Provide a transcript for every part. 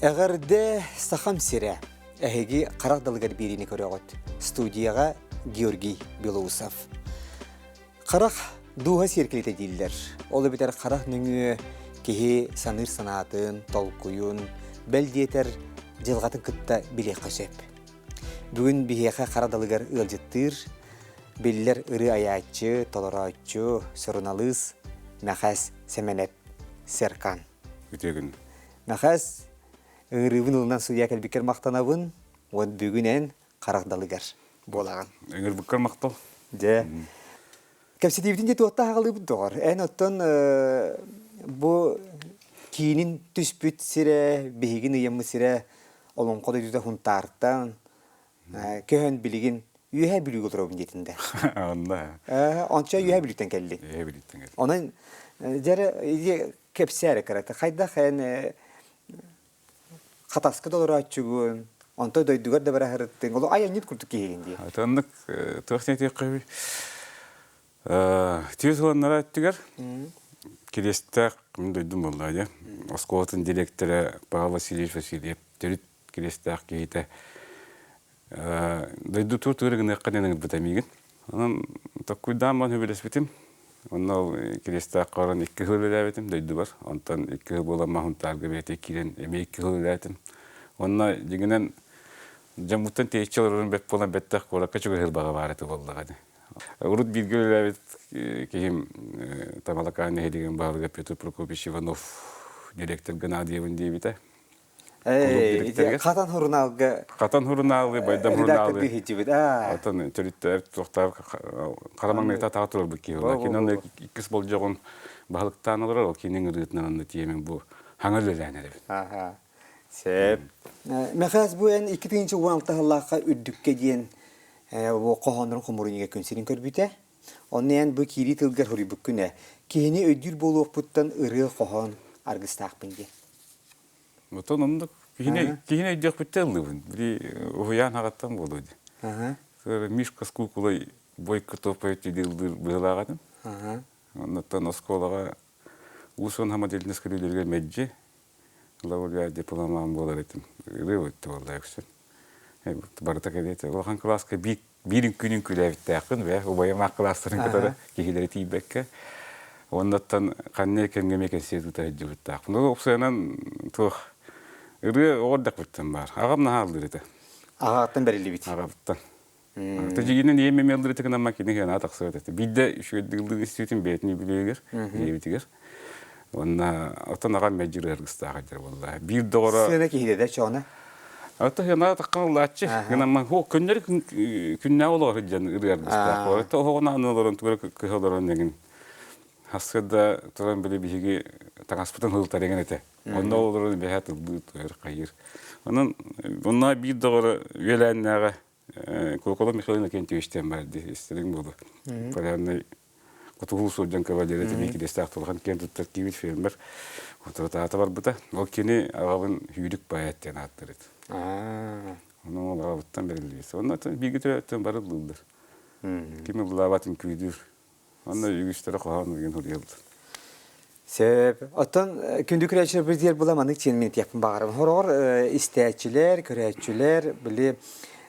Эҕэрдэ Сахам сирэ! Эһиги харах далыгар биэриини көрөҕүт. Студияҕа Георгий Белоусов. Харах дууһа сиэркилэтэ дииллэр. Ол эбэтэр харах нөҥүө киһи саныыр санаатын, толкуйун, бэл диэтэр дьылҕатын кытта билиэххэ сөп. Бүгүн биһиэхэ хара далыгар ыалдьыттыыр, биллэр ырыа айааччы, толорооччу, суруналыыс Мэхээс Сэмэнэп Серкан. Үтүө күн. Мэхээс, ыҥырыыбын ылынан суруйа кэлбиккэр махтанабын. Уон бүгүн эн харах далыгар буолаҕын. Ыҥырбыккар махтал. Дьэ. Кэпсэтиибитин дьэ туохта аҕалыыбыт доҕор. Эн оттон бу киинин түспүт сирэ, биһигин ыйаммыт сирэ Олоҥхо дойдута Хунтаартан көһөн билигин Үөһээ Бүлүүгэ олоробун диэтин да. Онно. Онча Үөһээ Бүлүүттэн кэллиҥ. Үөһээ Бүлүүттэн кэллим. Онон дьэ кэпсээ эрэ кырата. Хайдах эн Хатаска да олорооччугун, онто дойдугар да бара сырыттыҥ, олох айанньыт курдук киһигин дии. Атыннык туох диэтиэххэ Түөрт сыланнара өттүгэр Кириэстээх мин дойдум буолла дии. Оскуолатын дириэктэрэ Павел Васильевич Васильев төрүт Кириэстээх киһитэ Дойду тур тугу гыныахха диэн ыҥырбыта миигин. Онон токкуйдаан баран сөбүлэспитим. Онно ол Кириэстээххэ баран икки сыл үлэлээбитим дойдубар. Онтон икки сыл буолан Маһунтаарга бэйэтэ киирэн эмиэ икки сыл үлэлээтим. Онно дьиҥинэн дьоммуттан тэйиччи олорорум бэрт буолан бэттэх куоракка чугаһыыр баҕа баар этэ буоллаҕа дии. Урут бииргэ үлэлээбит киһим Тамалакаан нэһилиэгин баһылыга Петр Прокопьевич Иванов директорга наадыйабын диэбитэ. Хатан сурунаалга Хатан сурунаалы, Байдам сурунаалы. Иһитибит. Отон төрүттэр туохтаах хара маҥнайта таға турарбыт киһи буолла. Кини онно иккис болдьоҕун баһылыктаан олорор, ол кинин ырыытынан онно тиэмин бу хаҥа үлэлээн эрэбин. Аха. Сөп. Мэхээс бу эн 2016 сыллаахха үрдүккэ диэн хоһооннорун хомуруйга күн сирин көрбүтэ. Онно эн бу киирии тылгар суруйбуккун ээ. Киһини өйдүүр буолуохпуттан ырыа-хоһоон аргыстаахпын диэн. Отон оннук киһини киһини өйдүөхпүттэн ыллыбын. Били уһуйаан аҕаттан буолуо дии. Мишка с куклой бойко топает ыллыыр быһыылаах этим. Оннуттан оскуолаҕа уус-уран самодеятельность көрүүлэригэр мэлдьи лауреат дипломан буолар этим. Ырыа өттө буолла үксүн. Барыта кэриэтэ улахан кылааска биир биир үҥкүүнү үҥкүүлээбиттээхпин бээ убайым аах кылаастарын кытары киһилэри тиийбэккэ уоннаттан ханна кэмҥэ эмиэ кэнсиэр ыыта сылдьыбыттаахпын ол уопсайынан туох ырыа оҕо эрдэхпиттэн баар аҕам наһаа ыллыыр этэ аҕаттан бэриллибит аҕабыттан Тажигинен ийэм эмиэ ыллыыр этэ гынан кини хыанаа тахсыбат этэ биирдэ үчүгэйдик ыллыыр истибитим бэйэтин үбүлүөйүгэр ийэбитигэр Уонна оттон аҕам мэлдьи ырыаргыстаах этэ буолла. Биир доҕоро Сыана киһитэ да чоона. Оттон хыанаа таххан ыллааччы. Гынан хо көннөрү күннээҕи олоҕор сылдьан ырыаргыстаах. Оттон оһоҕун ааны олорон тугу эрэ кыһа олорон эҥин хаска да туран били биһиги таҥаспытын һылтар эҥин этэ. Онно олорон бэһэ тыллыы туйар хайыр. Онон онно биир доҕоро үөлээннээҕэ Куокула Михаил Иннокентьевич диэн баар дии истэриҥ буолуо. Полярный Хотугу сылдьан кавалерия тимир кириэстээх тулахан киэн туттар киибит фермер утарытаата барбыта. Ол кини аҕабын Сүүрүк поэт диэн ааттыыр этэ. Ону ол аҕабыттан бэриллибит. Онно бииргэ төрөөттөн бары ыллыыллар. Ким ыллаабат үҥкүүлүүр. Онно үгүстэрэ хоһоон ыйын суруйаллар. Сөп. Оттон күндү көрөөччүлэрбитигэр була маннык чиэн мин этиэхпин баҕарабын. Хороҕор истээччилэр, көрөөччүлэр били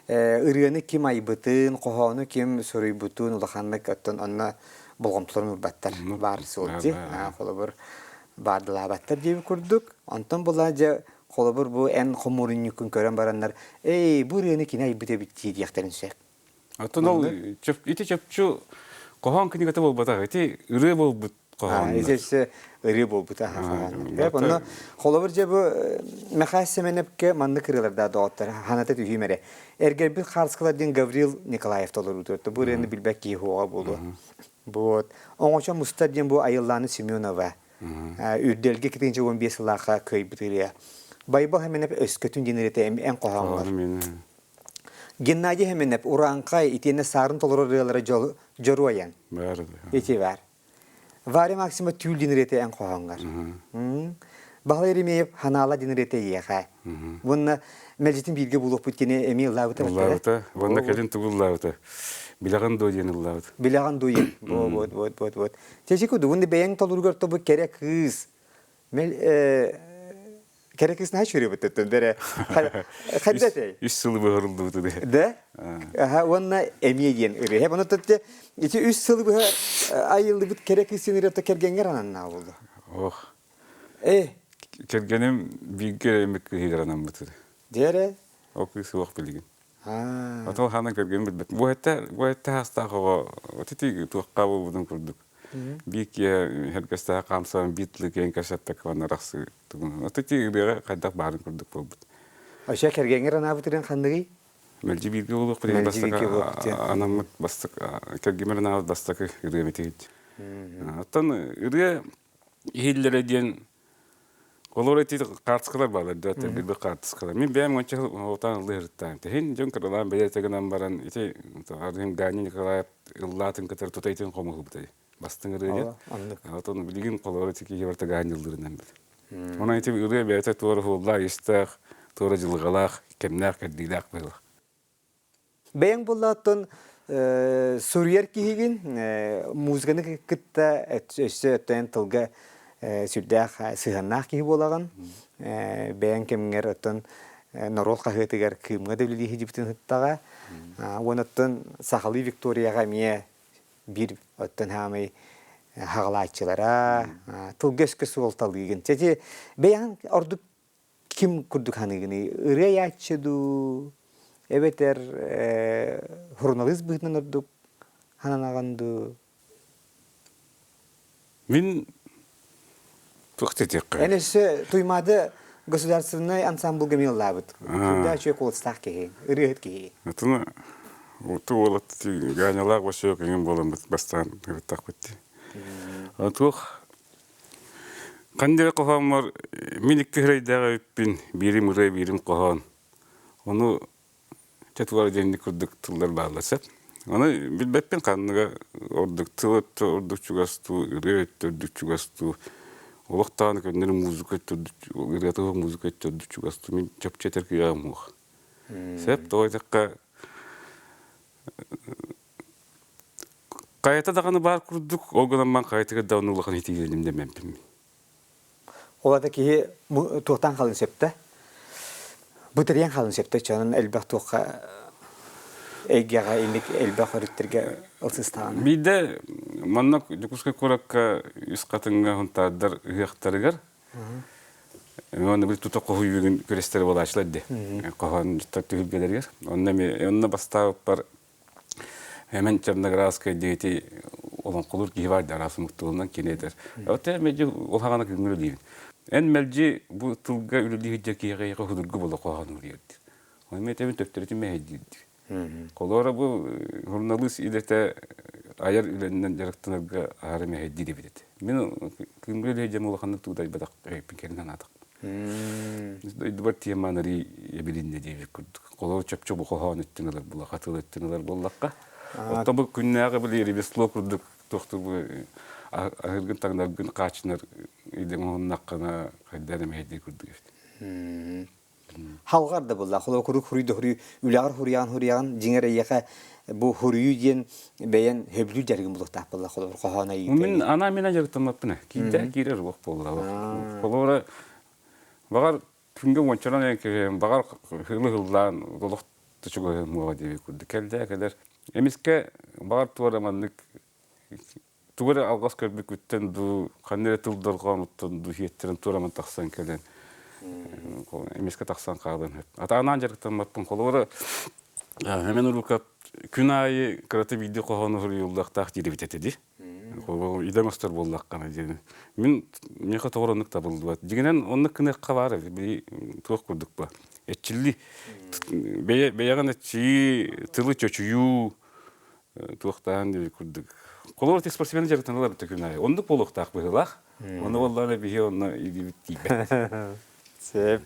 ырыаны ким айбытын, хоһоону ким суруйбутун улаханнык оттон онно болҕомтолорун уурбаттар. Баар суол дии. Холобур, баардылаабаттар диэбит курдук. Онтон була дьэ холобур бу эн хомуурунньуккун көрөн бараннар, эй, бу ырыаны кини айбыт эбит дии диэхтэрин сөп. Оттон ол ити чопчу хоһоон кинигэтэ буолбатах, ити ырыа буолбут хоһооннор. Ити ырыа буолбут хоһооннор. Онно холобур дьэ бу Мэхээс Сэмэнэпкэ маннык ырыалардаах доҕоттор ханата түһүүм эрэ. Эргэрбит хаарыскалар диэн Гаврил Николаев толоруутугар бу ырыаны билбэт киһи суоҕа буолуо. Вот. Оҥочо мустар диэн бу Айыллаана Семенова Үрдэлгэ 2015 сыллаахха кыайбыт ырыа. Байбал Сэмэнэп өскөтүн диэн ырыата эн хоһооҥҥор. Геннадий Хэмэнэп Урааҥхай итиэннэ Саарын толорор ырыалара дьоруойан. Ити баар. Варя Максима түүл диэн ырыата эн хоһооҥҥор. Баһылай Еремеев Ханаала диэн ырыата эйиэхэ. Уонна мэлдьитин бииргэ буолуохпут кини эмиэ ыллаабыта. Ыллаабыта. Уонна кэлин тугу ыллаабыта? Билэҕин дуо диэн ыллаабыт. Билэҕин дуо диэн. Вот, вот, вот, вот. Чэчи куду, уонна бэйэҥ толоругар тобу кэрэ кыыс. Кэрэ кыыс наһаа чүрүбүттүттүн бэрэ. Хайда этэй? Үс сылы быһырыллыбыты де. Да? Аха, уонна эмиэ диэн ырыа. Бұны тотте ити үс сылы быһа айыллыбыт кэрэ кыыс ырыата кэргэҥҥэр ананнаа болду. Ох. Э. Кэргэним бииргэ эмик кыһыгар анаммыт. Дьэрэ? Ол кыыс суох билигин. Отол ханан көргөн билбэт. Бу этте бу этте хастаах оҕо отити туохха буолбутун курдук. Биир киһи хэргэстээх хаамсан биир тылы киэн кэпсэппэккэ манна арахсыы тугун. Отити ырыаҕа хайдах баарын курдук буолбут. Оша кэргэҥҥэр анаабытырын ханныгый? Мэлдьи бииргэ буолуохпут Мэлдьи бииргэ буолуохпут анаммыт бастак кэргимэр анаабыт бастакы ырыам этигит. Оттон ырыа иһиллэрэ диэн Олор ити хаартыскалар бааллар да билбит хаартыскалар. Мин бэйэм онча отаан ыллыһыртаан. Тэһин дьон кыралаан бэйэтэ гынан баран ити арыым Ганя Николаев ыллаатын кытары тута итин хомуһубутай. Бастыҥ ырыа Отон билигин холоор ити киһи барыта Ганя ыллырынан бил. Онон ити ырыа бэйэтэ туора хуоллаах истээх, туора дьылҕалаах, кэмнээх кэрдиилээх быһыылаах. Бэйэҥ буоллааттан суруйар киһигин музыканы кытта өссө өттөйөн тылга сүрдээх сыһыаннаах киһи буолаҕын. Бэйэҥ кэмҥэр оттон норуот хаһыатыгар Кыымҥа да үлэлии сылдьыбытын ыһыттаҕа. Уонна оттон сахалыы Викторияҕа эмиэ биир оттон хаамай хаҕалааччылара тылга-өскө суолталыыгын. Чэ, бэйэҥ ордук Ким курдук саныыгыный? Ырыа айааччы дуу, эбэтэр суруналыыс быһыытынан ордук сананаҕын дуу? Мин туох диэтиэххэ? Эн өссө Туймаада государственнай ансамблга эмиэ ыллаабыт. Сүрдээх үчүгэй куоластаах киһи, ырыаһыт киһи. Атына оту уолат Ганялаах Васек эҥин буоламмыт бастаан ырыттахпыт дии. Туох Ханна эрэ хоһооммор мин икки сирэйдээх эбиппин, биирим ырыа, биирим хоһоон. Ону чэ туора диэнник курдук тыллар бааллар сөп. Ону билбэппин ханныга ордук тыл өттө ордук чугас дуу, ырыа өттө ордук чугас дуу, олох даҕаны көннөрү музыка өттө ордук ырыата суох музыка өттө ордук чугас дуу, мин чопчу этэр кыаҕым суох. Сөп, тоҕо диэтэххэ Хайата даҕаны баар курдук, ол гынан баран хайатыгар даҕаны улахан итиилэним дэммэппин мин. Ол ата киһи туохтан халын сөптө? Бытырыйан халын сөптө, чонон элбэх туохха эйгэҕэ инник элбэх өрүттэргэ ылсыстаҕына. Биирдэ манна Дьокуускай куоракка үс хатыҥҥа хунтаардар ыһыахтарыгар Уонна били тута хоһуйуугун күрэстэрэ буолааччылар дии. Хоһоон түһүлгэлэригэр. Онно эми онно бастаабыппар Эмэн Черноградскай диэти олоҥхолуур киһи баар араас омук тылынан кини этэр. Оттон мэлдьи ол хаҕана күҥҥүр үлэлиибин. Эн мэлдьи бу тылга үлэлии сылдьар киһиэхэ судургу буола хоһоон уруйар диир. Ону этэбин төттөрүтүн мэһэйдиир диир. Холоро бу журналист идэтэ айар үлэннэн дьарыктанарга аһара мэһэйдиир эбит этэ. Мин күҥҥүр үлэһит дьон улаханнык туудайбатах өйпүн кэлин санаатах. Дойдубар тиэмэ анарыы эбилиннэ диэбит курдук. Холобур чопчу бу хоһоон өттүн ылар буоллахха, тыл өттүн ылар буоллахха. Оттон бу күннээҕи били ремесло курдук туохтур бу аһыыргын таҥнаргын хааччынар идэҥ оһуннаххына хайдах эрэ мэһэйдиир курдук эбит. Халҕар да буолла. Холобур куруук хуруй да хуруй үлэҕэр хуруйаҕын хуруйаҕын дьиҥэр эйиэхэ бу хуруйуу диэн бэйэн сөбүлүүр дьарыгын булуохтаах буолла холобур хоһоон айыыта. Мин анаа мин дьарыктаммаппын киирдэ киирэр уох буолла. Холобура баҕар күҥҥэ уончанан эн баҕар ылы ыллаан олох чугаһын муоҕа диэбит курдук кэлдэ кэлэр. Эмискэ баҕар туора маннык тугу эрэ алҕас көрбүккүттэн дуу, ханна эрэ тыл дорҕоонуттан дуу сиэттэрин туораман тахсан кэлэн эмискэ тахсан хаалан сөп. Атаанаан дьарыктаммаппын. Холобура, Хэмэн Уруукап күн аайы кырата биирдии хоһоону суруйуллуохтаах диир эбит этэ дии. Идэм остор буоллаххына диэн. Мин миэхэ тоҕо оннук табыллыбат. Дьиҥинэн оннук гыныахха баар эбит. Били туох курдук ба. Эччилли. Бэйэ бэйэҕин эччийии, тылы чочуйуу, туохтаан диэбит курдук. Холобур, ити спортсмен дьарыктаналар битэ күн аайы. Оннук буолуохтаах быһыылаах. Ону буоллаҕына биһи онно илиибит тиийбэт. Сөп.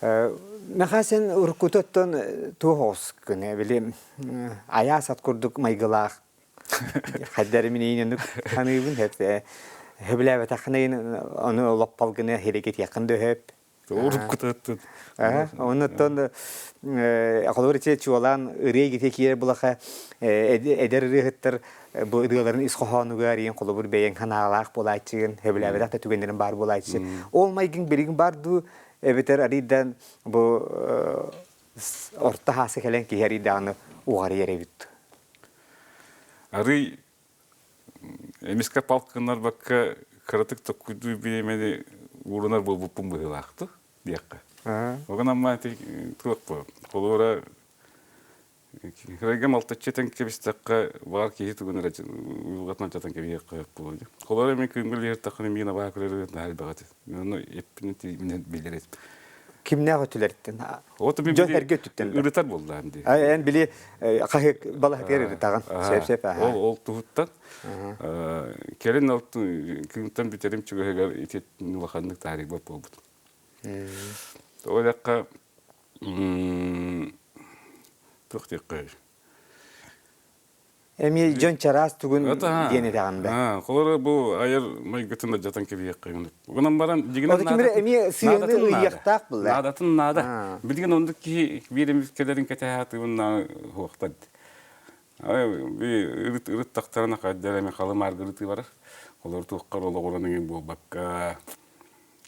Михаил сен уруккута оттон туох оҕус күнэ били айаас ат курдук майгылаах хайдары миниин оннук саныыбын хөп хөбүлээбэтэххинэ ону лоппалгына хирикитиэххин да хөп Уруккутаттын. Оннуттан холобур ити чуолаан ырыа гите киирэр булаха эдэр ырыаһыттар бу ырыаларын ис хоһоонугар иин холобур бэйэҥ ханаалаах буолааччыгын, сөбүлээбэтэх да түгэннэрин баар буолааччы. Ол майгын билигин бар дуу? Эбэтэр арыйдан бу орто хааска кэлэн киһи арыйдаҕына уҕарыйар эбит. Арый эмискэ палк гыннарбакка кыратык токкуйдуу бириэмэни уурунар буолбуппун быһыылаахтык диэххэ. Огон амма ити туох бу холуора Кырайга малтаччы этэн кэбистэххэ, баар киһи тугун эрэ уйулҕатынан чатан кэбиһиэххэ сөп буолуо дии. Холоро эмиэ күҥҥэ лиһиртэххинэ миин абаа көрөр наһаа элбэх этэ. Мин ону эппинэн тиийбинэн билэр этим. Кимнээх өттүлэриттэн? Вот мин Дьон эргэ өттүттэн да. ырытар буоллаҕым дии. Эн били хаһык балаһатыгар ырытаҕын. Сөп сөп Ол ол туһуттан кэлин ол күнтэн бүтэрим чугаһыгар ити улаханнык таарыйбат буолбутум. Ол эрэххэ Туох диэххэ Эмиэ дьон чараас тугун диэн этэҕин да. Холоро бу айар майгытын алдьатан кэбиһиэххэ Онон баран дьигинэн наадатын эмиэ сыаны ыйыахтаах буолла. Наадатын наада. Билигин оннук киһи биир эмит кэлэрин кэтэһэ хуохтар. Ырыт ырыттахтарына хайдах эми халы мааргырытыы барар. Олор туоххар олоҕуран эҥин буолбакка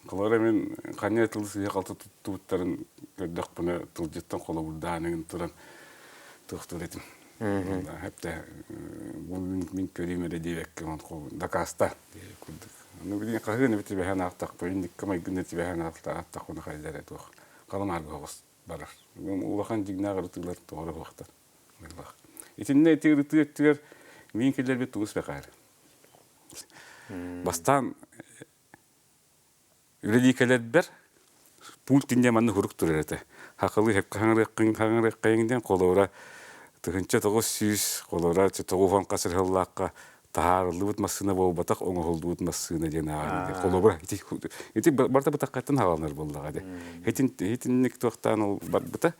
Холобура мин ханна тыл сыыһа-халты туттубуттарын көрдөхпүнэ тылдьыттан холобурдаан туран туохтуур этим. Хэптэ бу мин көрүүм эрэ диэбэккэ дакааста курдук. Аны билигин хаһыан эбит түбэһэн аахтахпын, инникки майгын түбэһэн аахтахпына хайда эрэ туох халымаарга оҕус барар. Улахан дьиҥнээх ырытыылар тоҕо уһуохтар. Итиннэ ити ырытыы өттүгэр мин киллэрбит тугус бэкээр. Бастаан Үлэлии кэлэрбэр пульт инньэ манна сурук турар этэ. Хахылыы сөпкө хаҥырыаххын хаҥырыаххайыҥ диэн холобура 1900 холобура тоҕус хас сыллаахха таһаарыллыбыт массыына буолбатах оҥоһуллубут массыына диэн ааҕан диэн холобура ити ити барыта бытаххаттан хааланар буоллаҕа дии. Итин итинник туохтаан ол барбыта.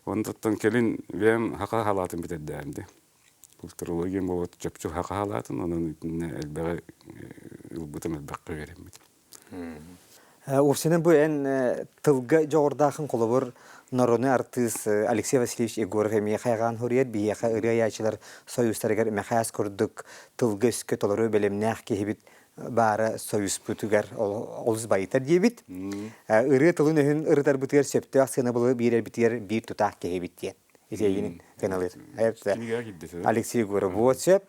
Онтон кэлин бэйэм хаха халаатын бүтэрдээн дии. Культурологиям буолбут чопчу хаха халаатын онон итиннэ элбэҕи ылбытым элбэххэ үөрэммитим. Уопсайынан бу эн тылга дьоҕурдаахын холобур народный артыыс Алексей Васильевич Егоров эмиэ хайҕаан суруйар биһиэхэ ырыа айааччылар союзтарыгар Мэхээс курдук тылга-өскө толору бэлэмнээх киһибит баара союзпутугар олус байытар диэбит. Ырыа тылын-өһүн ырытарбытыгар сөптөөх сыанабылы биэрэрбитигэр биир тутаах киһибит диэн. Итиэйин кыналыыр. Алексей Егоров. Вот сөп.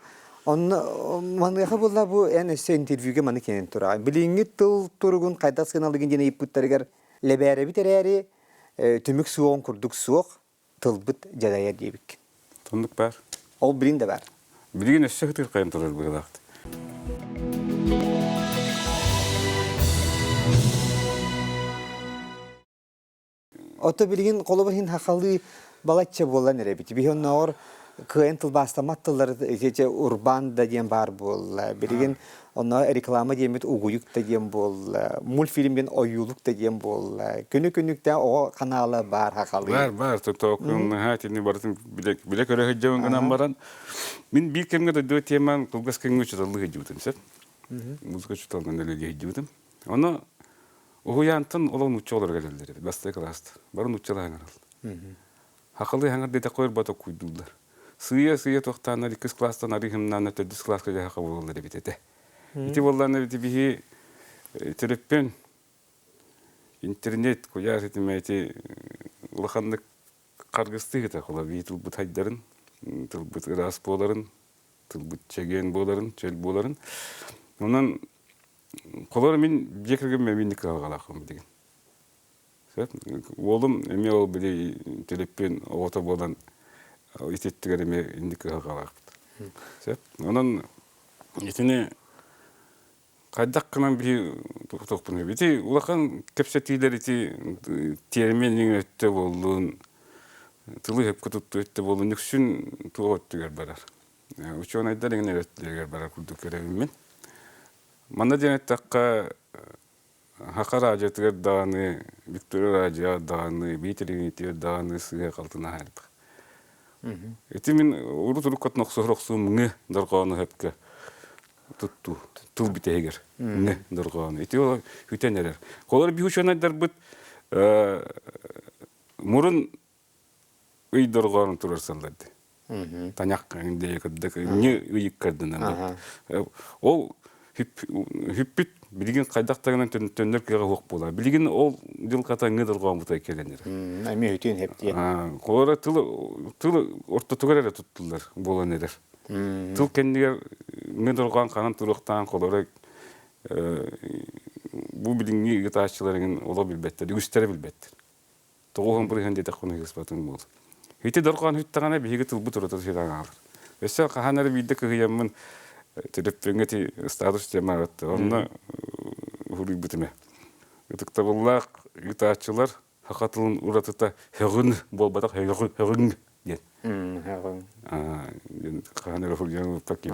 Онно маныаха буолла бу эн өссө интервьюга маны кэнэн тураҕын. Билиҥҥи тыл туругун хайдах сыаналыгын диэн ыйыппыттарыгар лэбээрэбит эрээри түмүк суоҕун курдук суох тылбыт дьадайар диэбиккин. Оннук баар. Ол билин да баар. Билигин өссө ытырхайан турар быһыылаахт. Ото билигин холобур иһин хахалыы балачча буолан эрэбит. Биһи оннооҕор кыайан тылбаастаммат тыллары ити урбаан да диэн баар буолла. Билигин онно реклама диэммит угуйук да диэн буолла. Мультфильм диэн ойуулук да диэн буолла. Күнү-күнүктээх оҕо ханаала баар хахалыы. Баар, баар. Токуҥ наһаа итини барытын билэ, билэ көрө сылдьабын гынан баран мин биир кэмҥэ дойдуга темам кылгас кэмҥэ учууталлыы сылдьыбытым сөп. Музыка учууталынан үлэлии сылдьыбытым. Ону Уһуйаантан олох нуучча оҕолоро кэлэллэр эбит, бастакы кылааста. Бары нууччалыы хаҥараллар. Хахалыы хаҥар диэтэххэ ырбата куйдууллар. Сыыйа-сыыйа туохтааннар иккис кылаастан арыы хымнааннар төрдүс кылааска дьаһаха буолаллар эбит этэ. Ити буоллаҕына эбит биһи төлөппүөн интернет куйаар ситимэ ити улаханнык харгыстыы ыта холобур тылбыт хайдарын, тылбыт ыраас буоларын, тылбыт чэгиэн буоларын, чөл буоларын. Онон Холор мин дьиэ кэргэммэ эмиэ кыһалҕалаахпын билигин. Сөп. Уолум эмиэ ол били төлөппүөн оҕото буолан ититтигэр эмиэ инник кыһалҕалаахпыт. Сөп. Онон итини хайдах гынан биһи тохтуохпун ити улахан кэпсэтиилэр ити тиэрмин өттө буоллун тылы сөпкө туттуу өттө буоллун үксүн туох өттүгэр барар. Учуонайдар иҥин өттүлэригэр барар курдук көрөбүн мин. Манна диэн эттэххэ, Саха радиотыгар даҕаны, Виктория радиоҕа даҕаны, Биитэлиҥитигэр даҕаны сыыһа-халты наһаа элбэх. Ити мин урут-уруккаттан охсуһар охсуум ҥы дорҕоону сөпкө туттуу, тыл бүтэһигэр ҥы дорҕоону. Ити ол үтэн эрэр. Холор биһи учуонайдарбыт мурун ый дорҕоонун турарсаллар дии. Таняк диye кырдык не ыйык кырдынан. Ол хүппүт. Билигин хайдах таҥынан төннөр кыаҕа суох буолар. Билигин ол дьылҕата ҥы дорҕооммута кэлэн эрэр. Эмиэ үтүөн хэптиэ. Холоро тыл тыл ортотугар эрэ туттуллар буолан эрэр. Тыл кэннигэр ҥы дорҕоон ханан туруохтаан холоро бу билиҥҥи ыытааччыларыҥын олох билбэттэр, үгүстэрэ билбэттэр. Тоҕуһун бырыһыан диэтэххинэ ыспатын буол. Ити дорҕоон үттэҕинэ биһиги тылбыт ураты сыһыан аалар. Өссө хаһан эрэ биирдэ кыһыйаммын төлөппүөҥҥэ ити статус тема онно уһуруйбутум ээ. Ытыктабыллаах ыытааччылар саха тылын уратыта һөҕүн буолбатах һөҕүҥ диэн. Һөҕүҥ. Хаһан эрэ уһуруйан ылбыттар киһи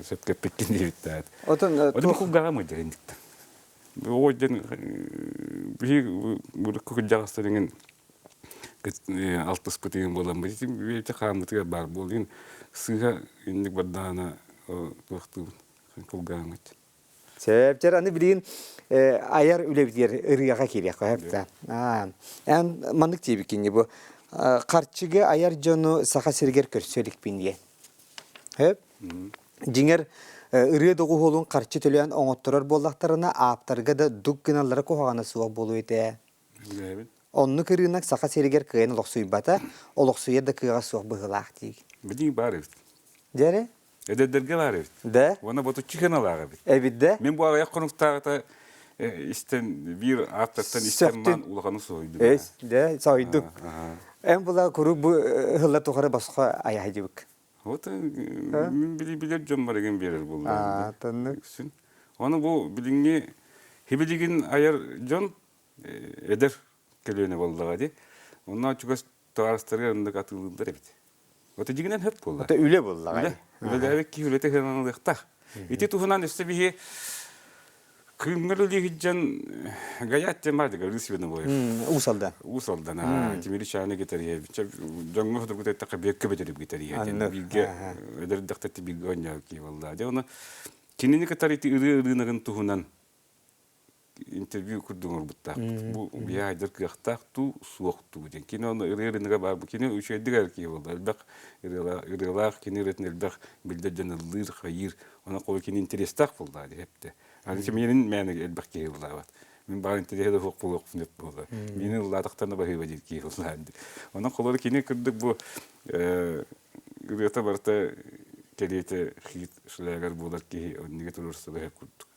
сөпкө эппиккин диэбиттээт. Отон Отон кулгааҕым ыйдар индиктэн. Ол диэн биһи урукку кырдьаҕастар иҥин алтыспыт иҥин буоламмыт ити хааммытыгар баар буол сыыһа инник бардаҕына туохтуубун кулгааҥҥыт. Сөп, дьэр аны билигин айар үлэбитигэр ырыаҕа киириэххэ сөп да. Эн маннык диэбиккин бу харчыга айар дьону Саха сиригэр көрсө иликпин диэн. Сөп? Дьиҥэр, ырыа доҕуһуолун харчы төлөөн оҥотторор буоллахтарына, ааптарга да дук гыналлара куһаҕана суох буолуо этэ. Билэбин. Оннук ырыынак Саха сиригэр кыайан олохсуйбата, олохсуйар да кыаҕа суох быһыылаах диир. Билигин баар эбит. Дьэ Эдэрдэргэ баар эбит. Да? Уонна ботуччу сыаналаах эбит. Эбит да? Мин бу аҕыйах хонуктааҕыта истэн биир ааптартан истэн маан улаханы соһуйдум. Эс, да, соһуйдук. Эн була куруук бу ыһылла тухары босхо айаһдьыбык. Вот мин билэр дьон барыгын биэрэр буолла. Тоннук. Ону бу билиҥҥи хибилигин айар дьон эдэр көлүөнэ буоллаҕа дии. Онно чугас табаарыстарыгар оннук атыылыыллар эбит. Вот дьиҥинэн хөп буолла. Это үлэ буоллаҕа. Үлэ. Үлэлээбит киһи үлэтэ сыаналаныахтаах. Ити туһунан өссө биһи Кыымҥа үлэлиир Гаят диэн баар Гаврил Свиновоев. Уус Алдан. Уус Алдан. Тимири Чааны гитариһа. Дьоҥҥо судургу эттэххэ биэккэ бөтөрүп гитариһа диэн. Бииргэ эдэрдэхтэ бииргэ оонньообут киһи буолла. Дьэ ону кинини кытары ити ырыа ырыынагын туһунан интервью курдук оҥорбуттаахпыт. Бу биһи айдар кыахтаах туу, суох туу диэн. Кини ону ырыа ырыыныга баар. Кини үчүгэйдик айар киһи буолла. Элбэх ырыалаах, кини ырыатын элбэх биллэр дьон ыллыыр, хайыыр. Онон холу кини интэриэстээх буолла диэпте. Аны миэнин мээнэ элбэх киһи ыллаабат. Мин баар интэриэһэ да суох буолуохпун сөп буолла. Миэнин ыллаатахтарына баһыыба диир киһи ыллаан. Онон холобур кини курдук бу ырыата барыта кэриэтэ хит шлягер буолар киһи оннуга туруорсубаһа курдук.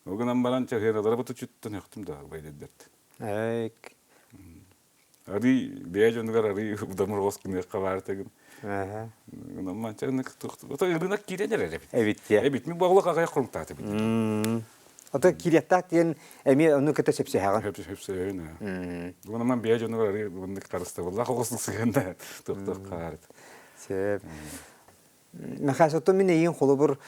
Ол гынан баран чаһыаналара ботучуттан өхтүм да байдердерт. Арый бэйэ дьонугар арый удамыр оҕус гыныахха баар тегин. Ырынак киирэн эрэр эбит. Эбит дии. Эбит. Мин буоллах аҕай хонуктаат эбит. Ото киириэхтээх диэн эмиэ ону кытта сөпсөһөҕүн. Сөпсөһөбүн. Уонна бэйэ дьонугар арый маннык харыстабыллаах оҕус сыһыанда туох-туох хаарыт. Сөп. Михась, оттон мин эйиин холобур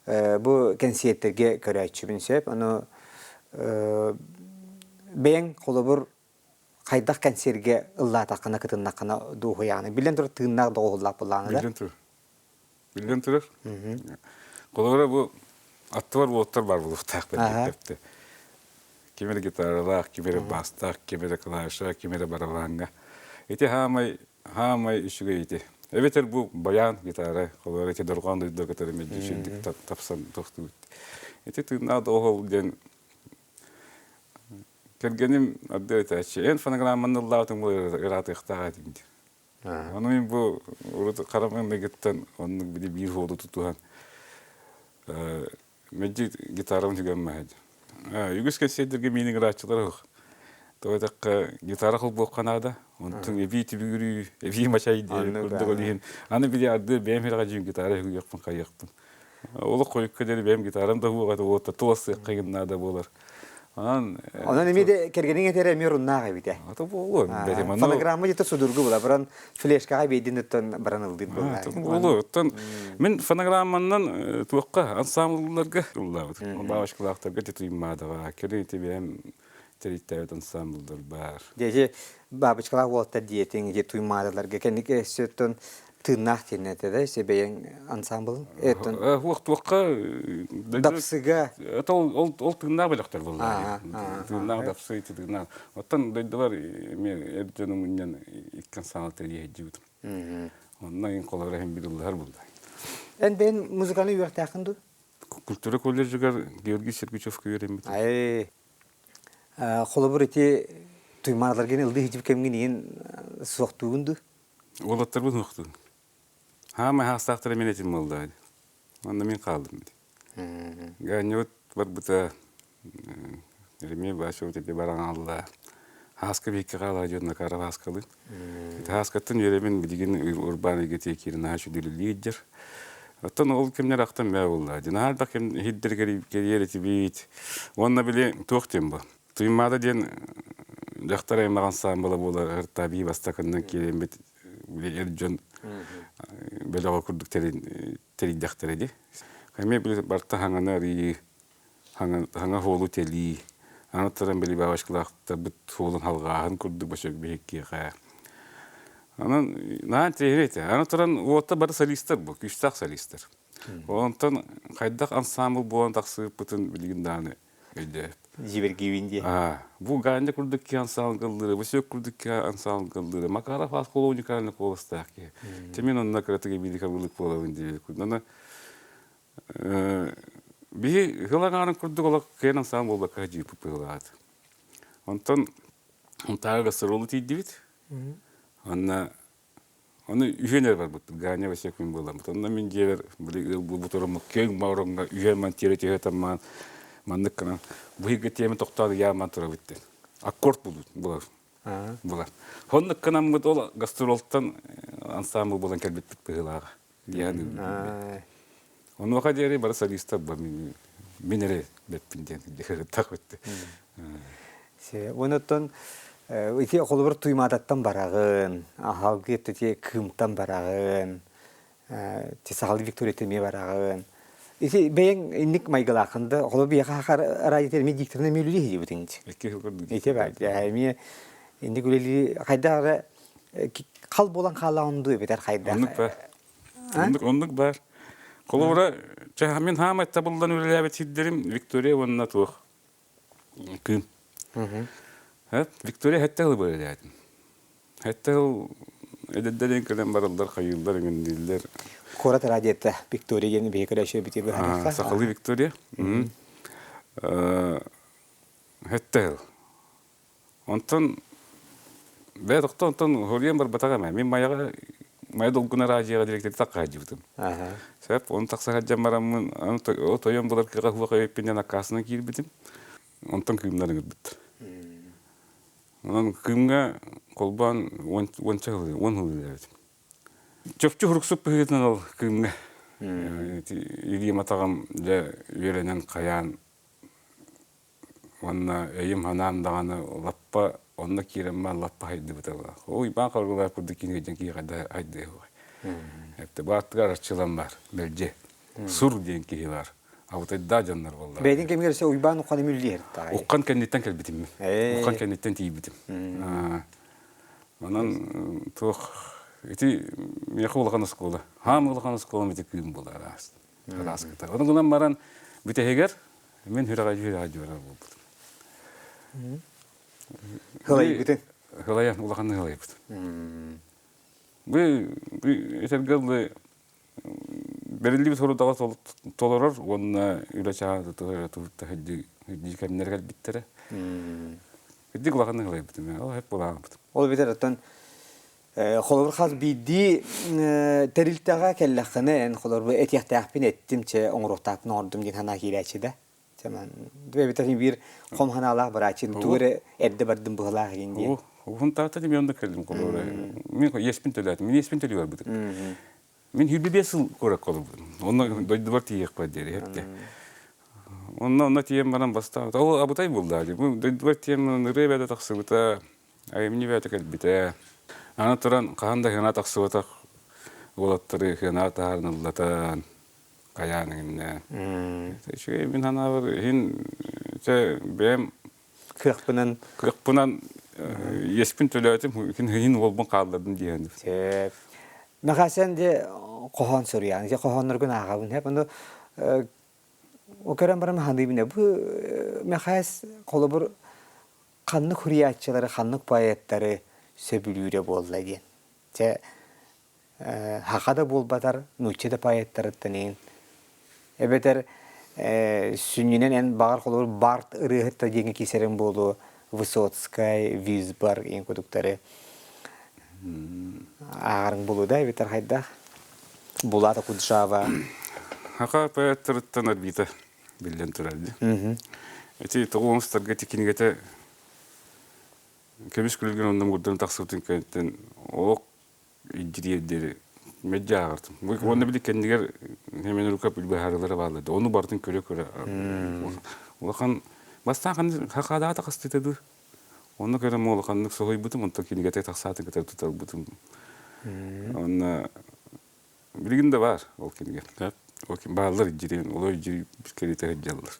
бу кэнсиэртэргэ көрөөччүбүн сөп. Ону бэйэҥ холобур хайдах кэнсиэргэ ыллаатаххына, кытыннаххына дуоһуйаҕыный? Биллэн турар, тыыннаах доҕуһуллаах буоллаҕына да. Биллэн турар. Биллэн турар. Холобура бу аттыбар уолаттар баар буолуохтаах бэрдиктэртэ. Ким эрэ гитаралаах, ким эрэ бастаах, ким эрэ клавишаҕа, ким эрэ барабааҥҥа. Ити хаамай, хаамай үчүгэй ити. Эбэтэр бу баян гитара, холобура ити дорҕоон дойдуга кытары мэлдьи үчүгэйдик тапсан тохтуубут. Ити тыыннаах доҕуһуол диэн Кэргэним ардыар этээччи, эн фонограмманы ыллаабытыҥ буолар ыраатыахтаах этиҥ диир. Ону мин бу урут хара маҥнайгыттан оннук били биир суолу тутуһан мэлдьи гитарабын сүгэн маһа Үгүс кэнсиэрдэргэ миин ыҥырааччылар суох. Тоҕо диэтэххэ гитара холбуохха наада. Онтон эбии түбүгүрүү, эбии мачай диэн курдук ол иһин аны били ардыар бэйэм ирэҕэ гитара сүгүөхпүн хайыахпын. Олох хойукка диэри бэйэм гитарам да уоҕа уота туос сыахха наада буолар. Онон Онон эмиэ де кэргэниҥ этэрэ эмиэ оруннаах эбитэ. Ата буолуо. Фонограмма дьэ судургу була баран флешкаҕа биэдин оттон баран ылдыыр буолла. Буолуо. Оттон мин фонограмманан туохха ансамблларга ыллаабыт. Бабочкалаахтарга титуймаадаҕа кэлин ити бэйэм тэрийтэбит ансамбллар баар. Дьэ бабочкалаах уолаттар диэтиҥ ити туймаадаларга кэнники өссө тыыннаах диэн этэ да өссө бэйэҥ ансамблын эттон Туох туохха дапсыга ол ол ол тыыннаах бөлөхтөр буолла тыыннаах дапсы ити тыыннаах оттон дойдулар эмиэ эр дьону мунньан икки ансамбл тэрийэ онно ин холобура иһин бир ыллыһар булла эн бэйэн музыкальный үөрэхтээххин дуу? Культура колледжыгар Георгий Сергучевка үөрэммитим. Ай, холобур ити туймааларгын ылдыы хитип кэмҥин иин суохтуугун дуу? Уолаттарбын суохтуун. Хаамай хаастаахтара мин этим буолла. Онно мин хааллым. Гаанньабыт барбыта Еремей Васильевич эти баран хаалла. Хааска биһикки хаалаа дьон Макаров Хааскалыын. Ити Хааскаттан үөрэмин билигин урбаан эйгэтигэр киирэн наһаа үчүгэй дьэр. Оттон ол кэмнэр ахтан бээ буолла. Наһаа элбэх кэм иһирдэр кэрийэр этибит. Уонна били туох диэн бу. Туймаада диэн дьахтар аймаҕын саамбыла буолар таби бастакыннан киирэммит били эр дьон бөлөҕө курдук тэрийдэхтэрэ дии. Эмиэ били барта хаҥаны арыйыы, хаҥа хуолу тэлии, аны туран били бабочкалаахтарбыт суолун халҕааһын курдук бөсөк биһиккиэхэ. Онон наһаа интэриэһинэй этэ. Аны туран уотта бары солистар бу, күүстээх солистар. Онтон хайдах ансаамбыл буолан тахсыыппытын билигин даҕаны өйдөөп. Дьиибэргиибин диye. Бу Ганя курдук киһи ансаамбыл бу Сөк курдук киһи ансаамбыл Макаров Аскол уникальный куоластаах киһи. Чэ мин онно кыратык эбиилик абылык буолабын диэбит. Онно биһи ыһыл курдук олох кыайан ансаамбыл буолбакка дьииппит быһыылаат. Онтон Унтааҕы гастролу тиийдибит. Онно Ону үһүөн эрэ барбыппыт, Ганя Васильевна буоламмыт. Онно мин дьиэбэр били ыал буолбут ороммут киэҥ ороҥҥо үһүөн ман тиэрэ түһэ таммаан маннык гынан бу иһиргэ тиэмэ тохтоон ыйааман турабыт диэн. Аккорд булар. Булар. Оннук гынаммыт ол гастролтан ансамбль буолан кэлбиппит быһыылааҕа. Диэн Онуоха диэри бары солистар мин эрэ бэппин диэн дьыһыттах битти. Онуттан ити холобур Туймаадаттан бараҕын, аһалгы ити Кыымтан бараҕын, сахалыы Виктория эмиэ бараҕын. Ити бэйэҥ инник майгылааххын да, холобур биһиэхэ хахар радио эмиэ дикторынан эмиэ үлэлии сылдьыбытыҥ дии. Икки сыл курдук. Ити бар, эмиэ инник үлэлии хайдах эрэ хал буолан хаалаҕын дуу эбэтэр хайдах? Оннук баар. Оннук, оннук баар. Холобура, чэ, мин хаамай табыллан үлэлээбит сирдэрим Виктория уонна туох Кыым. Виктория сэттэ сыл үлэлээтим. Сэттэ сыл эдэрдэрин кэлэн бараллар, хайыыллар, иҥиннииллэр. Куорат радиота Виктория диэн биһиги көрөөччү бити быһаарыахха. Сахалыы Виктория. Сэттэ сыл. Онтон бэйэ тохтоо онтон хоруйан барбатах эмэ. Мин Майаҕа Майа Долгуна араадьыйаҕа дириэктэри тахха сылдьыбытым. Сөп, ону тахса сылдьан бараммын, аны тойон булар кыаҕа суох эбиппинэн аккаастанан киирбитим. Онтон кыымнар ыҥырбыттар. Онон кыымҥа холбоон уонча сыл, 10 сыл үлэлээбитим. Чопчу хуруксук быһыытынан ол кыымҥа илиим атаҕым дьэ үөрэнэн хайаан Уонна өйүм-санаам даҕаны лаппа онно киирэммэр лаппа хайдыбыта буолар. Уйбаан Харгылаах курдук киһи дьэн киһи хайда хайдыа суоҕай. Эптэ бааттыгар арчылан бар, мэлдьи. Сур диэн киһи бар. Абытайдаа дьоннор буоллар. Бэйэтин кэмигэр өссө Уйбаан Уххан эмүүллүү иһэртаҕай. Уххан кэнниттэн кэлбитим мин. Уххан кэнниттэн тиийбитим. Онон туох ити миэхэ улахан оскуола. Хаам улахан оскуолам ити кыым буолар араас. Араас кытар. Ону гынан баран бүтэһигэр Мин сүрэҕэ дьүөрэ буолбутум. Хылайбытын? Хылайан, улаханнык хылайбыт. Бу этэргэ дылы бэриллибит сорудаҕы толорор уонна үлэ чааһа тутуһар кэмнэр кэлбиттэрэ. Кырдьык улаханнык хылайбытым. Ол хеп булаабытым. Ол эбэтэр оттон холобур хас биирдии тэрилтэҕэ кэллэххинэ эн холобур этиэхтээхпин эттим чэ оҥоруохтаахпын оҥордум диэн санаа киирээччи да чэ эбэтэр биир хом санаалаах барааччы тугу эрэ эрдэ бардым быһылаах игин диэн Уһун таата мен онно кэллим холобура мин иэспин төлөөтүм мин иэспин төлүү барбытым мин 25 сыл куоракка олорбутум онно дойдубар тиийиэхпэр диэри эпте онно онно тиийэн баран бастаабыт ол абытай буолла дойдубар тиийэн баран ырыа бэйэтэ тахсыбыта Айымньы бэйэтэ кэлбитэ. Аны туран хаһан да хына тахсыбатах уолаттары хына таһааран ыллатан хайаан иҥиннэ. Үчүгэй мин санаабар иһин чэ бэйэм кыахпынан кыахпынан иэспин төлөөтүм иһин уолбун хааллардым диэн. Сөп. Махасен де хоһоон суруйаан. Ити хоһоонноргун ааҕабын. Хеп ону көрөн баран ханыыбын. Бу Михась холобур ханнык суруйааччылары, ханнык поэттары сөбүлүүрэ буолла диэн. Чэ, саха да буолбатар, нуучча да поэттарыттан иһин. Эбэтэр Сүнньүнэн эн баҕар холобур Барт ырыаһыт диэҥҥэ киирсэриҥ буолуо, Высоцкай, Визбор иэн кудуктары ааҕарыҥ буолуо да эбэтэр хайдах? Булат Окуджава. Хака поэттарыттан орбита биллэн турар дии. Ити тоҕу оҥостарга ити кинигэтэ көмүс күлүгүн онно мурдан тахсыбытын кэнниттэн олох илдьириэр диэри мэлдьи ааҕартым. Уонна били кэннигэр Семен Руков быһаарыылара бааллар да ону барытын көрө-көрө улахан бастаан хахадаата хастыыта дуу онно көрөн улаханнык соһуйбутум онтон кинигэтэ тахсаатын кытары тутарбытым онно билигин да баар ол кинигэ бааллар илдьириэн олор илдьири кэриэтэ сылдьаллар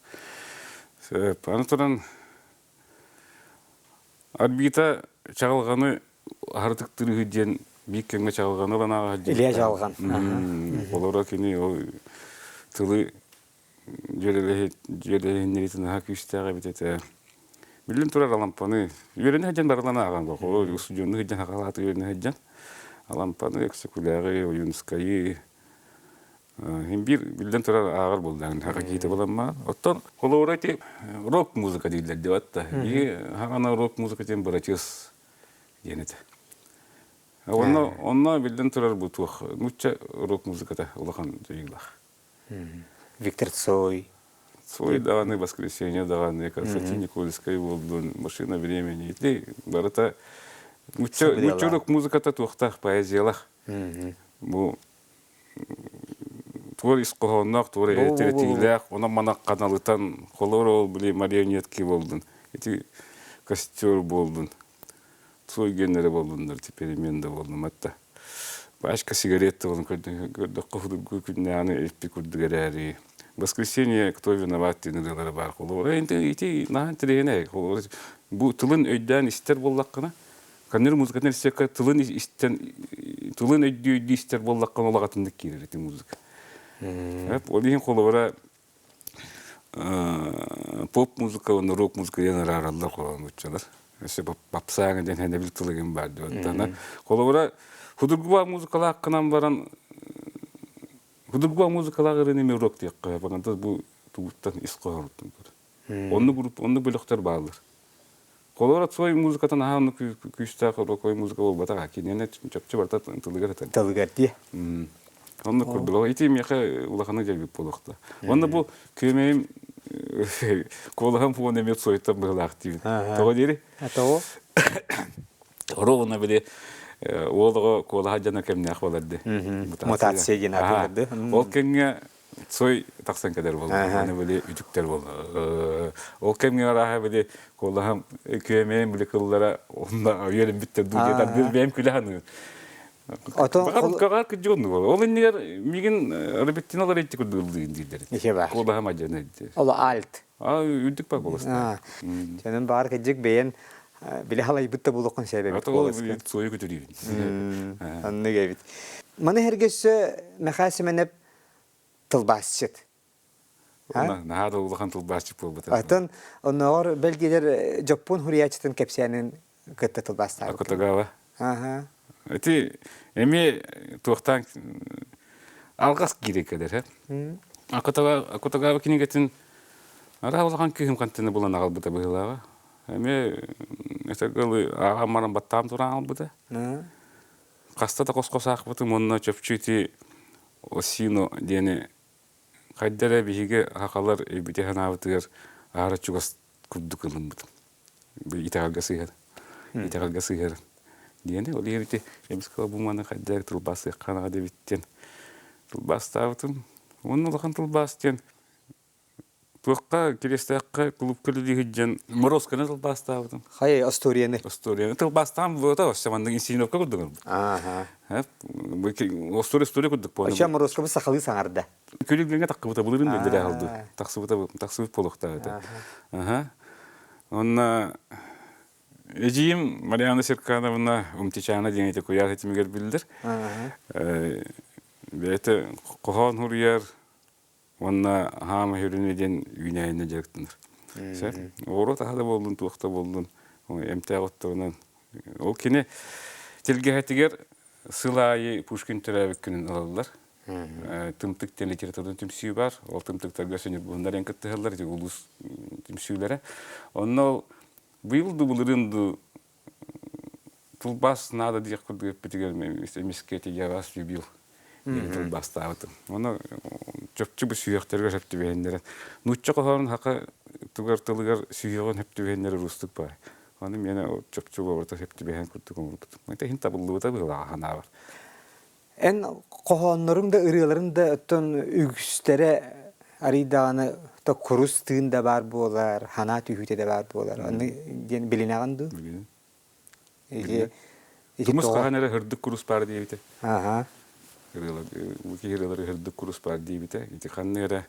сөп аны туран Арбита чаҕылҕаны аһарытык тырыһы диэн биир кэмҥэ чаҕылҕаны ылан ааҕа Илья Чаҕылҕан. Олоро кини ол тылы дьүөрэлэһиннэритин наһаа күүстээх эбит этэ. Биллэн турар Алампаны үөрэнэ сылдьан барылан ааҕан бу устудьуоннуу сылдьан хахалааты үөрэнэ сылдьан Алампаны, Өксөкүлээҕи, Ойуунускайы Син биир биллэн турар ааҕар буоллаҕын хаха киһитэ буоламмаҕын. Оттон холобура ити рок музыка дииллэр диэбэт да. Биһиги хаҕана рок музыка диэн бырачыас диэн этэ. Онно онно биллэн турар бу туох нуучча рок музыката улахан дьайыылаах. Виктор Цой. Цой даҕаны, Воскресенье даҕаны, Константин Никольскай буоллун, Машина времени. Ити барыта нуучча нуучча рок музыката туохтаах поэзиялаах. Бу туор ис хоһоонноох, туор этиилээх, онон-манан ханалытан, холор ол били марионетки буоллун, ити костер буоллун, свой геннери буоллуннар, теперь мен да буоллум атта. Пачка сигарет буолун көрдөххө худургу күннээҕини эппи курдук эрээри. Воскресенье кто виноват диэн ырыалара баар холобура ити наһаа интэриэһинэй холобура бу тылын өйдөөн истэр буоллаххына Каннер музыкатын истэккэ тылын истэн тылын өйдүү өйдүү истэр буоллаххына улаҕатыннык киирэр ити музыка. Ол иһин холобура поп музыка уонна рок музыка диэн араараллар холонуччалар. Өссө попсааҥа диэн хэнэбил тылыгын баар диэн. Холобура худургуба музыкалааххынан баран худургуба музыкалаах ырыаны эмиэ рок диэххэ баганта бу тугуттан ис хоһоонуттан көр. Оннук группа, оннук бөлөхтөр бааллар. Холобура Цой музыката наһаа оннук күүстээх роковой музыка буолбатах, киниэнэ чопчу барыта тылыгар этэр. Тылыгар дии. Оннук курдук. Ити миэхэ улаханнык дьайбыт буолуохта. Онно бу күөмэйим куолаһым фон эмиэ Цойтан быһылаах диибин. Тоҕо диэри? Тоҕо? Ровно били уол оҕо куолаһа дьоно кэмнээх буолар ди. Мутация диэн аатырды. Ол кэмҥэ Цой тахсан кэлэр буолла. Аны били үтүктэр буолла. Ол кэмҥэ арааһа били куолаһым күөмэйим били кыллара онно үөрэммиттэр дуу диэн ардыыр бэйэм күлэ саныыр. Баҕар кырдьык оннук буолла. Ол иннигэр миигин Робертино Лоретти курдук ыллыын дииллэр. Ичэ баар. Куолаһым адьана диир. Ол альт. А үрдүк бар куоластаах. Чэнэн баар кырдьык бэйэн били халайбыт да булуоххун сөп эбит куоласка. Цойу көтүрүүбүн. Оннук эбит. Маны эргэ өссө Михаил Семенов тылбаасчыт. Наһаа да улахан тылбаасчыт буолбута. Атын оннооҕор бэлгилэр дьоппуон хуруйааччытын кэпсээнин кытта тылбаастаабыт. Акутагава. Аха. Ити эмиэ туохтаан алҕас киирэ кэлэр. Акутагава кинигэтин араа улахан кыыһым хантыны булан аҕалбыта быһыылааҕа. Эмиэ этэ ааҕан баран баттаан туран аҕалбыта. Хаста да хос-хос аахпытым уонна чопчу ити Осино диэни хайда эрэ биһиги сахалар өйбүтэ санаабытыгар аһара чугас курдук ылыммытым. Итэҕэлгэ сыһыар. Итэҕэлгэ сыһыар диэни ол иһин ити эмискэ бу маны хайда эрэ тылбаастыахха наада эбит диэн тылбаастаабытым. Уонна улахан тылбаас диэн Туохха Кириэстээххэ кулуупка үлэлии сылдьан Морозканы тылбаастаабытым. Хайа остуоруйаны? Остуоруйаны тылбаастаан буота өссө маннык инсценировка курдук ылбыт. Ааха. Остуоруйа история курдук буолла. Өссө Морозкабыт сахалыы саҥарда. Күлүгүҥҥэ таххыбыта былырыын биллэрэ аһылды. Тахсыбыта тахсыбыт буолуохтаах этэ. Аха. Онно эдьиийим Марианна Серкановна Умтичаана диэн ити куйаар ситимигэр биллэр. Бэйэтэ хоһоон суруйар, Уонна хаама сүрүнэ диэн үүнээйинэ дьарыктанар. Сөп. Оҕуруот аһа да буоллун, туох да буоллун, эмтээх отторунан. Ол кини тилгэһэтигэр сыл аайы Пушкин төрөөбүт күнүн ылаллар. Тымтык диэн литературнай түмсүү бар. Ол тымтыктарга сөнүрбуһуннар эн кыттыһаллар ити улуус түмсүүлэрэ. Онно быйыл ду былырыын ду тылбаас наада диэх курдук эппитигэр эмискэ ити я вас любил диэн тылбаастаабытым. Ону чопчу бу сүһүөхтэргэ сөп түбэһиннэрэн нуучча хоһоонун хака тугар тылыгар сүһүөҕүн сөп түбэһиннэрэр уустук баар. Ону миэнэ чопчу буолбата сөп түбэһэн курдук оҥорбутум. Это иһин табыллыбыта быһыылааҕа санаабар. Эн хоһоонноруҥ да ырыаларыҥ да оттон үгүстэрэ арый даҕаны то курус тыын да баар буолар, санаа түһүүтэ да баар буолар. Аны диэн билинэҕин дуу? Билинэн. Ити ити Тумус тоҕо? хаһан эрэ һырдык курус баар диэбитэ. Аха. Ырыалар, бу киһи ырыалары һырдык курус баар диэбитэ. Ити ханна эрэ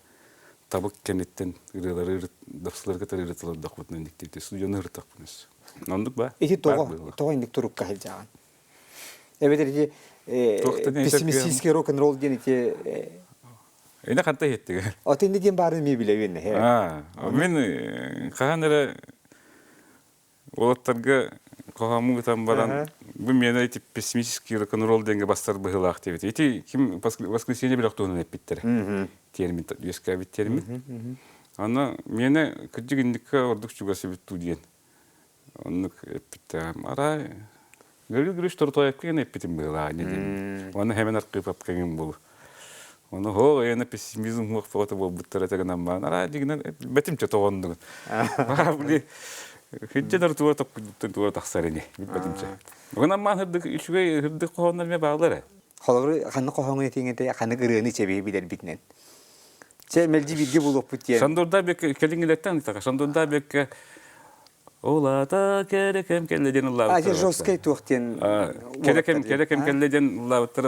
табык кэнниттэн ырыалары дапсыларга ырытылардахпытына инниктиибитэ. Студияны ырытахпын өссө. Оннук ба? Ити Баар тоҕо? быһыылаах. Тоҕо инник турукка сылдьаҕын? Эбэтэр ити пессимистический рок-н-ролл диэн ити Ини ханта иһиттигэ? Ото инни диэн баарын ми билэбин. Аа, мин хаһан эрэ уолаттарга хоһооммун ытан баран бу миэнэ ити пессимистический рок-н-ролл диэҥҥэ бастар быһыылаах диэбит. Ити ким воскресенье бөлөх туһунан эппиттэрэ. Термин үөскээбит термин. Аны миэнэ кырдьык инникке ордук чугас эбит дуу диэн Оннук эппиттэҕим. Арай Гаврил Григорьевич Торотоевка гына эппитим быһыылаах ини диэн. Уонна Хэмэн Архипов кэҥин булу. Ону һоо эйэнэ пессимизм хуох бөҕөтө буолбуттара этэ гынан баран арай дьигинэн бэтимчэ тоҕоннугун. Били хидженер туора токкуттан туора тахсар ини билбэтимчэ. Гынан маан хырдык үчүгэй хырдык хоһооннор эмиэ бааллар ээ. Холобур ханнык хоһооҥҥун этиҥ этэ ханнык ырыаны чэбиһи билэрбитинэн. Чэ, мэлдьи бииргэ буолуохпут диэн. Сандурда бекке кэлиҥҥилэртэн ыйтака. Сандурда бекке Улата кэрэ кэм кэллэ диэн А, ыллаабыттара. жесткай туох диэн Кэрэ кэм кэрэ кэм кэллэ диэн ыллаабыттара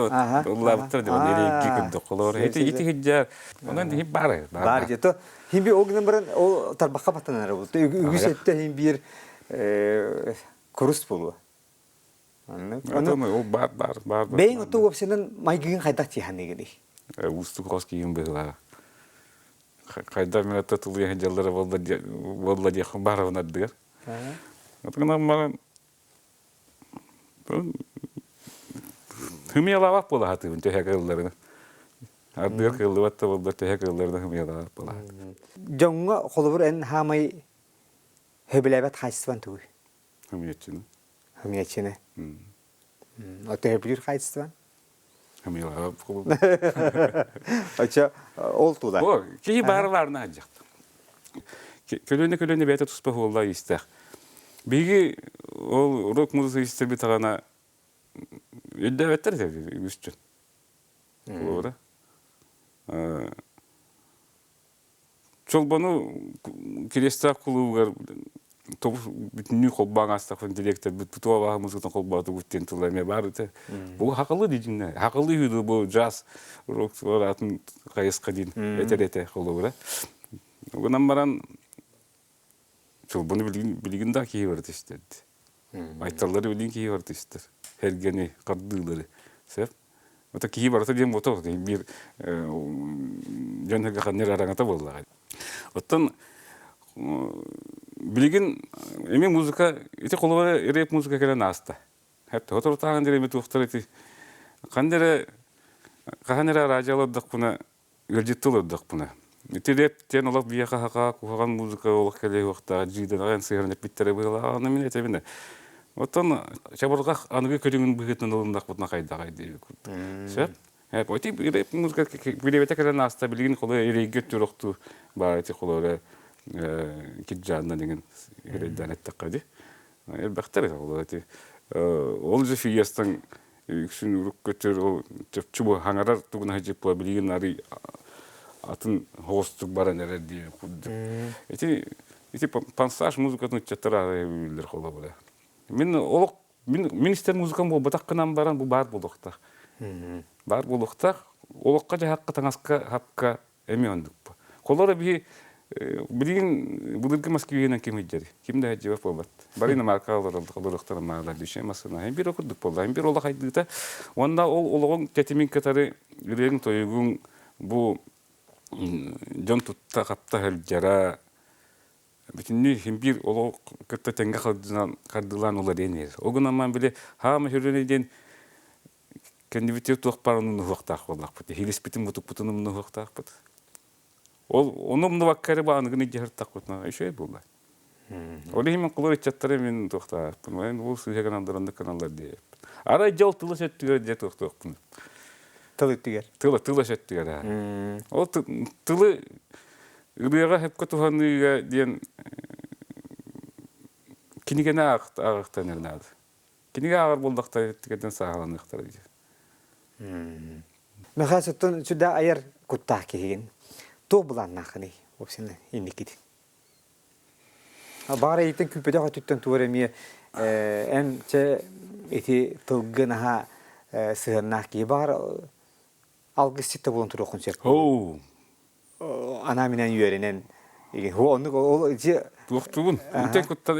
ыллаабыттара диэн эрэйги курдук холоор. Ити ити хиджа онон хип баар Баар же то хим би ол гынан баран ол тарбахха баттанар бу. Үгүс өттө хим биир курус буолуо. Аны ол баар баар баар. Бэйэҥ оту уопсайынан майгыгын хайдах тиһаныгыный? Уустук хос киһим быһыылааҕа. Хайдах минутта тулуйа сылдьаллара буолла диэххин баарабын ардыгар. Отгынан баран хымыйалаабат буола сатыыбын төһө кыалларынан. Ардыгар кыаллыбат да буоллар төһө кыалларынан хымыйалаабат буола сатыыбын. Дьоҥҥо холобур эн хаамай сөбүлээбэт хаачыстыбаҥ тугуй? Хымыйаччыны. Хымыйаччыны. Төһөбүлүүр хаачыстыбаҥ? Оччо ол тула. О, киһи баары баарына сылдьахта. Көлүөнэ көлүөнэ бэйэтэ туспа хуоллаа истээх. Биһиги ол рок музыка истэрбит аҕана өйдөөбөттөр этэ үгүс дьон. Холобура. Чолбону Кириэстээх кулуубугар тобус бүтүннүү холбоон аастахпын дириэктэрбит бу туох музыкатын холбоотугут диэн тыла эмиэ баар этэ. Бу хакылы дии хакылы үһү бу джаз рок атын хайысха диин этэр этэ холобура. Гынан баран Чолбону билигин билигин да киһи барыта истэрди. Айталлары билигин киһи барыта истэр. Эргэни, хардыылары. Сөп. Ото киһи барыта диэн буолта биир дьон ханныр араҥата буоллаҕа. Оттон билигин эми музыка ити холобура рэп музыка кэлэн ааста. Соторутааҕын диэри эми туохтар ити ханна эрэ хаһан эрэ араадьыйа олордохпуна Ыалдьытты олордохпуна. Ити рэп диэн олох биһиэхэ хаха куһаҕан музыка олох кэлиэ суохтаах дьиидэҕэ сыһыаран эппиттэрэ быһыылааҕына мин этэбин Оттон чабырҕах аныгы көрүҥүн быһыытынан ылыннахпытына хайдаҕай диэбит курдук. Сөп? Ити рэп музыка билиэбэтэ кэлэн ааста билигин холо эрэйгэ өттүр охтуу баар ити холо кирдьаанна деген эрэйдээн эттэххэ ди. Элбэхтэр холо ити ол же фиестан үксүн урук көтөр ол чопчу бу хаҥарар тугуна сылдьыппа билигин арый атын хоҕустук баран эрэр диэн курдук. Ити ити пансаж музыкатын ыччаттар арай билэр холобура. Мин олох мин мин истэр музыкам буолбатах гынан баран бу баар буолуохтаах. Баар буолуохтаах. Олоххо дьаһахха таҥаска хапка Эмиэ оннукпа. Холоро биһи билигин былыргы Москвинан ким ыйдьарый? Ким да ыйдьыбат буолбат. Бары иномарка олоруохтара маалар дүйшэ массыына. Эн бир курдук буолла. Эн бир олох айдыыта. Уонна ол олоҕуҥ тэтимин кытары ырыаҥ тойугуҥ бу дьон тутта хапта сылдьара бүтүннүү син биир олох кытта тэҥҥэ хардыылаан уларыйан иһэр. Ол гынан били хаама сүрүнэ диэн. Кэннибитигэр туох баар умнуһуохтаах буоллахпыт. Иһилиспитин мутукпутун умнуһуохтаахпыт. Ол ону умнубакка эрэ бааныгын илдьэ сырыттахпытына үчүгэй буолла. Ол иһин мин кулар ыччаттары мин туохтаахпын. Мен бу сыыһа гынан дараннык гыналлар диэппин. Арай дьол тыла сөттүгэр дьэ туохтуохпун. Тыл өттүгэр. Тыла тыла сөттүгэр. Ол тылы ырыаҕа сөпкө туһаныыга диэн кинигэни ааҕыахтан эрэ наада. Кинигэ ааҕар буоллахтара өттүгэрдэн сааһыланыахтара диир. Михаил оттон сүрдээх айар куттаах киһигин. Туох былааннааххыный, вообще инникитин? Баҕар эйиттэн күүппэтэх өттүттэн тугу эрэ эмиэ эн чэ ити тылгын наһаа сыһыаннаах киһи баҕар алгысчыт да буолан туруоххун сөп. Оу. Анаа минэн үөрэнэн оннук ол ити Туохтугун. Итен куттан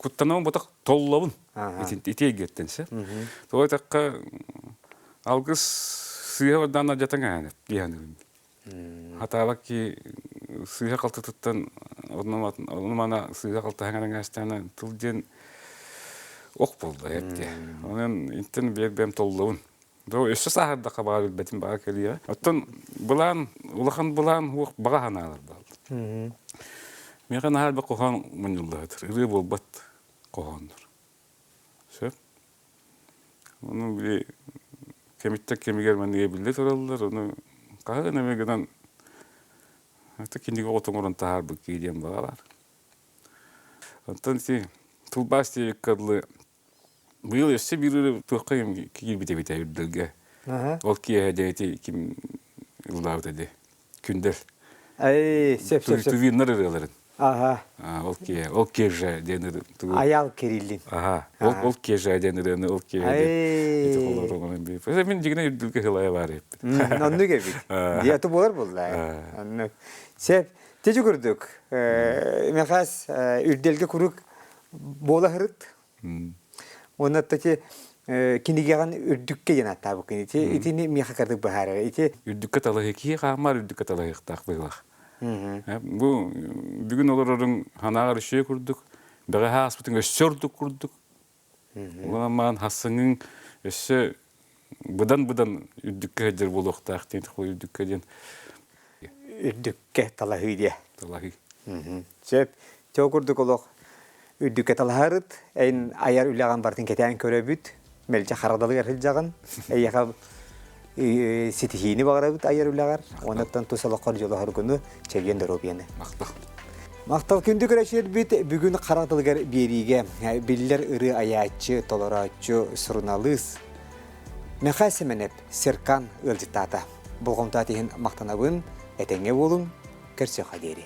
куттанабын ботах толлобун. Ити эйгэттэн се. Тоҕо этахха алгыс сыыһа бардаан алдьатан аанап диэханыбын. Хатаабак ки сыыһа халтытыттан онно-мана сыыһа халтаһан аҥаастаана тыл диэн ох буолла эптэ. Онон интен биэр бэм толлобун. До өссө сааһырдахха баҕар билбэтим баҕа кэлиэҕэ. Оттон былаан улахан былаан хуох баҕа санаалар бааллар. Миэхэ наһаа элбэх хоһоон мунньуллаһытыр. Ырыа буолбат хоһооннор. Сөп. Ону били кэмиттэн кэмигэр манныга биллэ тураллар. Ону хаһан эмэ гынан это кинигэ оҕото оҥорон таһаарбыт киһи диэн баҕа баар. Оттон ити тылбаас диэбиккэ дылы быйыл өссө биир туохха киирбит эбитэ үрдэлгэ. Ол киэһэ дьэ ити ким ыллаабыта дии Күндэл. Эй, сөп сөп сөп. Тувиннар ырыаларын. Аха. Ол киэ, ол кежа диэн тугу. Аял Кириллин. Аха. Ол ол кежа диэн ырыаны ол киэһэ диэн. Ити холоругунан биир. Мин дьигинэ үрдүлгэ хылая баар эппит. Оннук эбит. Диэту буолар булла. Оннук. Сеп, тежи курдук. Мехас үрдэлгэ курук буола хырыт. Уонна ити кинигэҕин үрдүккэ диэн ааттаабыккын. Ити итини миэхэ кырдык быһаарар. Ити үрдүккэ талаһыы киһи хаамар үрдүккэ талаһыахтаах быһыылаах. Бу бүгүн олороруҥ санааҕар үчүгэй курдук, бэҕэһээ ааспытыҥ өссө ордук курдук. Онон хассыҥыҥ өссө быдан-быдан үрдүккэ сылдьар буолуохтаах диэн үрдүккэ диэн. Үрдүккэ талаһыы диэ. Талаһыы. Сөп. Чоо курдук олох үрдүккэ талаһарыт, эн айар үлэҕин барытын кэтээн көрөбүт, мэлдьи харадалыгар сылдьаҕын, эйиэхэ ситиһиини баҕарабыт айар үлэҕэр, онуттан тус олоххор дьолоһоргуну, чэгиэн доруобуйаны. Махтал. Махтал күндү көрөөччүлэрбит бүгүн хара тылыгар биэриигэ биллэр ырыа айааччы, толорооччу, суруналыыс Михаил Семенов Серкан ыалдьыттаата. Болҕомтоот иһин махтанабын, этэҥҥэ буолуҥ, көрсүөххэ диэри.